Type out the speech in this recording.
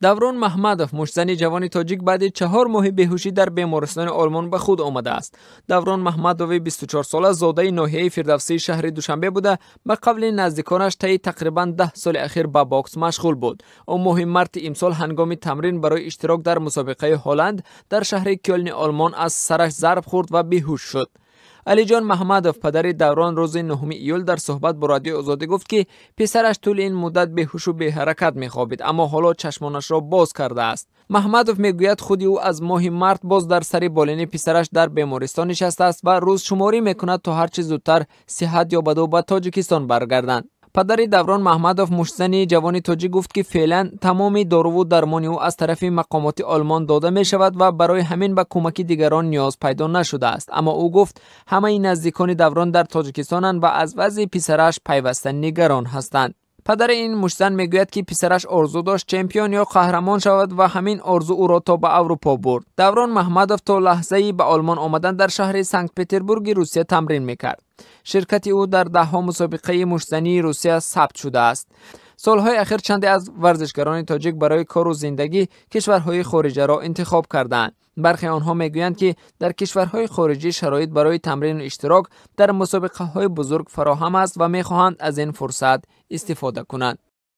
Даврон Маҳмадов, муштзани ҷавони тоҷик, баъди 4 моҳи беҳушӣ дар бемористони Олмон ба худ омадааст. Даврон Маҳмадови 24-сола зодаи ноҳияи Фирдавсии шаҳри Душанбе буда, ба қавли наздиконаш таи тақрибан 10 соли ахир ба бокс машғул буд. Ӯ моҳи марти имсол ҳангоми тамрин барои иштирок дар мусобиқаи Ҳолланд дар шаҳри Кёлни Олмон аз сараш зарб хӯрд ва беҳуш шуд. Алиҷон Маҳмадов, падари Даврон, рӯзи 9 июл дар суҳбат бо Радиои Озодӣ гуфт, ки писараш тӯли ин муддат беҳушу беҳаракат мехобид, аммо ҳоло чашмонашро боз кардааст. Маҳмадов мегӯяд, худи ӯ аз моҳи март боз дар сари болини писараш дар бемористон нишастааст ва рӯзшуморӣ мекунад, то ҳарчи зудтар сиҳат ёбаду ба Тоҷикистон баргарданд. Падари Даврон Маҳмадов, муштзани ҷавони тоҷик, гуфт, ки феълан тамоми доруву дармони ӯ аз тарафи мақомоти Олмон дода мешавад ва барои ҳамин ба кӯмаки дигарон ниёз пайдо нашудааст. Аммо ӯ гуфт, ҳамаи наздикони Даврон дар Тоҷикистонанд ва аз вазъи писараш пайваста нигарон ҳастанд. Падари ин муштзан мегӯяд, ки писараш орзу дошт чемпион ё қаҳрамон шавад ва ҳамин орзу ӯро то ба Аврупо бурд. Даврон Маҳмадов то лаҳзаи ба Олмон омадан дар шаҳри Санкт-Петербурги Русия тамрин мекард. Ширкати ӯ дар даҳҳо мусобиқаи муштзании Русия сабт шудааст. Солҳои ахир чанде аз варзишгарони тоҷик барои кору зиндагӣ кишварҳои хориҷаро интихоб кардаанд. Бархе онҳо мегӯянд, ки дар кишварҳои хориҷӣ шароит барои тамрину иштирок дар мусобиқаҳои бузург фароҳам аст ва мехоҳанд аз ин фурсат истифода кунанд.